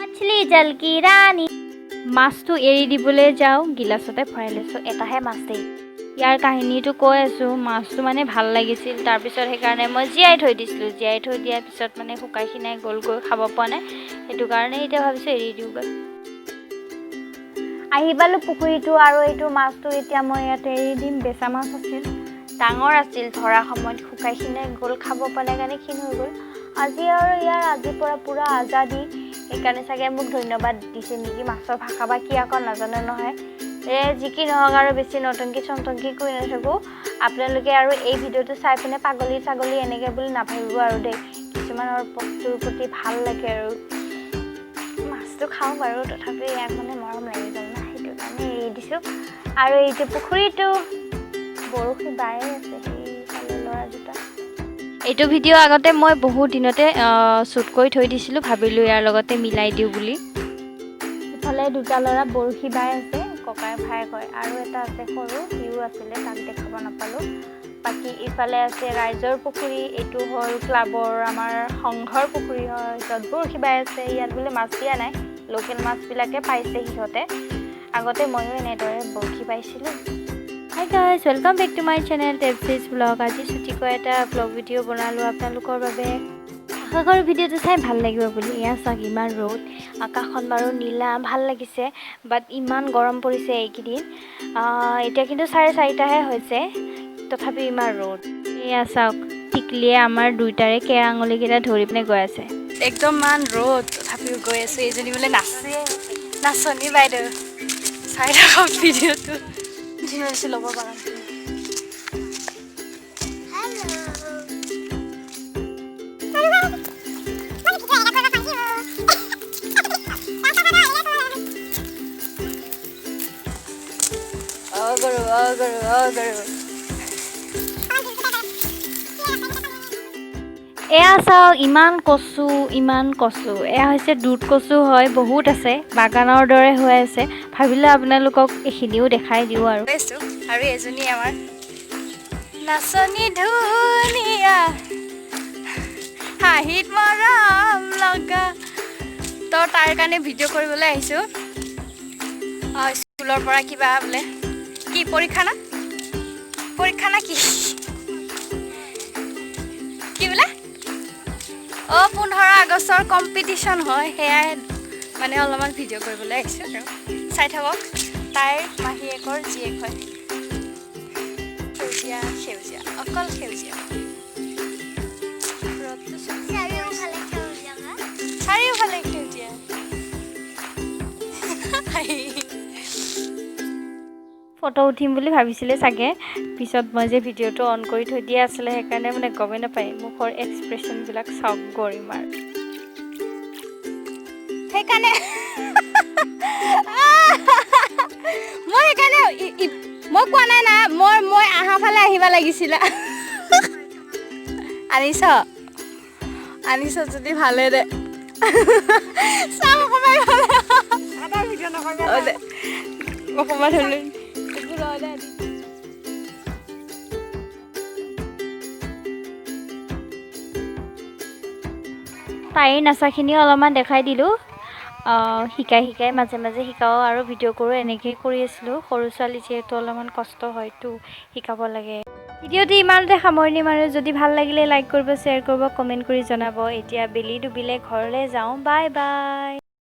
मछली जल की रानी। মাছটো এৰি দিবলৈ যাওঁ, গিলাচতে ভৰাই লৈছোঁ। এটাহে মাছ দেই। ইয়াৰ কাহিনীটো কৈ আছোঁ। মাছটো মানে ভাল লাগিছিল, তাৰপিছত সেইকাৰণে মই জীয়াই থৈ দিছিলোঁ। জীয়াই থৈ দিয়াৰ পিছত মানে শুকাই খিনাই গ'লগৈ, খাব পৰা নাই। সেইটো কাৰণে এতিয়া ভাবিছোঁ এৰি দিওঁগৈ। আহি পালোঁ পুখুৰীটো আৰু এইটো মাছটো এতিয়া মই ইয়াতে এৰি দিম। বেচা মাছ আছিল, ডাঙৰ আছিল ধৰা সময়ত, শুকাই খিনাই গ'ল, খাব পৰা নাই কাৰণে ক্ষীণ হৈ গ'ল। আজি আৰু ইয়াৰ আজিৰ পৰা পূৰা আজাদী। সেইকাৰণে চাগে মোক ধন্যবাদ দিছে নেকি, মাছৰ ভাষা বা কি আকৌ নাজানো নহয়। যি কি নহওক, আৰু বেছি নটংকি চনটংকি কৰি নাথাকোঁ। আপোনালোকে আৰু এই ভিডিঅ'টো চাই পিনে পাগলী ছাগলী এনেকৈ বুলি নাভাবিব আৰু দেই। কিছুমানৰ বস্তুৰ প্ৰতি ভাল লাগে আৰু মাছটো খাওঁ বাৰু, তথাপিও ইয়াক মানে মৰম লাগি গ'ল না, সেইটো কাৰণে এৰি দিছোঁ। আৰু এইটো পুখুৰীটো বৰশী বায়ে আছে সেইফালে ল'ৰা দুটা। এইটো ভিডিঅ' আগতে মই বহুত দিনতে শ্বুট কৰি থৈ দিছিলোঁ, ভাবিলোঁ ইয়াৰ লগতে মিলাই দিওঁ বুলি। ইফালে দুটা ল'ৰা বৰশী বাই আছে, ককাই ভাই কয়। আৰু এটা আছে সৰু, সিও আছিলে, তাক দেখাব নাপালোঁ। বাকী ইফালে আছে ৰাইজৰ পুখুৰী। এইটো হ'ল ক্লাবৰ, আমাৰ সংঘৰ পুখুৰী হয়, য'ত বৰশী বাই আছে। ইয়াত বোলে মাছ দিয়া নাই, লোকেল মাছবিলাকে পাইছে সিহঁতে। আগতে ময়ো এনেদৰে বৰশী বাইছিলোঁ। Hi guys, welcome back to my channel টেপচিজ blog. আজি চুটিকৈ এটা ব্লগ ভিডিঅ' বনালোঁ আপোনালোকৰ বাবে। আশা কৰোঁ ভিডিঅ'টো চাই ভাল লাগিব বুলি। এয়া চাওক, ইমান ৰ'দ, আকাশখন বাৰু নীলা, ভাল লাগিছে, বাট ইমান গৰম পৰিছে এইকেইদিন। এতিয়া কিন্তু 4:30হে হৈছে, তথাপিও ইমান ৰ'দ। এয়া চাওক, টিকলিয়ে আমাৰ দুইটাৰে কেৰা আঙুলিকেইটা ধৰি পিনে গৈ আছে। একদম মান ৰ'দ, তথাপিও গৈ আছোঁ। এইজনী বোলে নাচে, নাচনী বাইদেউ। চাই থাকক ভিডিঅ'টো। ধুনীয়া হৈছে ল'ব বাগানখিনি। অ গৰু, অ গৰু, অ গৰু। এয়া চাওক, ইমান কচু, ইমান কচু। এয়া হৈছে দুধ কচু হয়, বহুত আছে, বাগানৰ দৰে হৈ আছে। ভাবিলে আপোনালোকক এইখিনিও দেখাই দিওঁ আৰু। গৈ আছোঁ আৰু এজনী আমাৰ নাচনী ধুনীয়া, হাঁহিত মৰম লগা। তো তাৰ কাৰণে ভিডিঅ' কৰিবলৈ আহিছোঁ। স্কুলৰ পৰা কিবা বোলে কি পৰীক্ষা না পৰীক্ষা না কি কি বোলে, 15 আগষ্টৰ কম্পিটিশ্যন হয়, সেয়াই মানে অলপমান ভিডিঅ' কৰিবলৈ আহিছোঁ আৰু চাই থাকক। তাইৰ মাহীয়েকৰ জীয়েক হয়। সেউজীয়া সেউজীয়া, অকল সেউজীয়া। ৰ'দটো চাৰিওফালে, চাৰিওফালে সেউজীয়া। হাঁহি। ফটো উঠিম বুলি ভাবিছিলে চাগে, পিছত মই যে ভিডিঅ'টো অন কৰি থৈ দিয়া আছিলে, সেইকাৰণে মানে গমেই নাপায়। মুখৰ এক্সপ্ৰেশ্যনবিলাক চাওক গৰিমাৰ। সেইকাৰণে মই কোৱা নাই না, মই আহা ফালে আহিব লাগিছিলে। আনিছ, আনিছ যদি ভালে দে। চাম অকণমান। দে। অকণমান হ'লে একো নহয় দে। তাইৰ নাচাখিনিও অলপমান দেখাই দিলোঁ। শিকাই শিকাই, মাজে মাজে শিকাওঁ আৰু ভিডিঅ' কৰোঁ, এনেকেই কৰি আছিলোঁ। সৰু ছোৱালী যিহেতু অলপমান কষ্ট হয়তো, শিকাব লাগে। ভিডিঅ'টো ইমানতে সামৰণি মাৰোঁ। যদি ভাল লাগিলে লাইক কৰিব, শ্বেয়াৰ কৰিব, কমেণ্ট কৰি জনাব। এতিয়া বেলি ডুবিলে, ঘৰলৈ যাওঁ। Bye bye.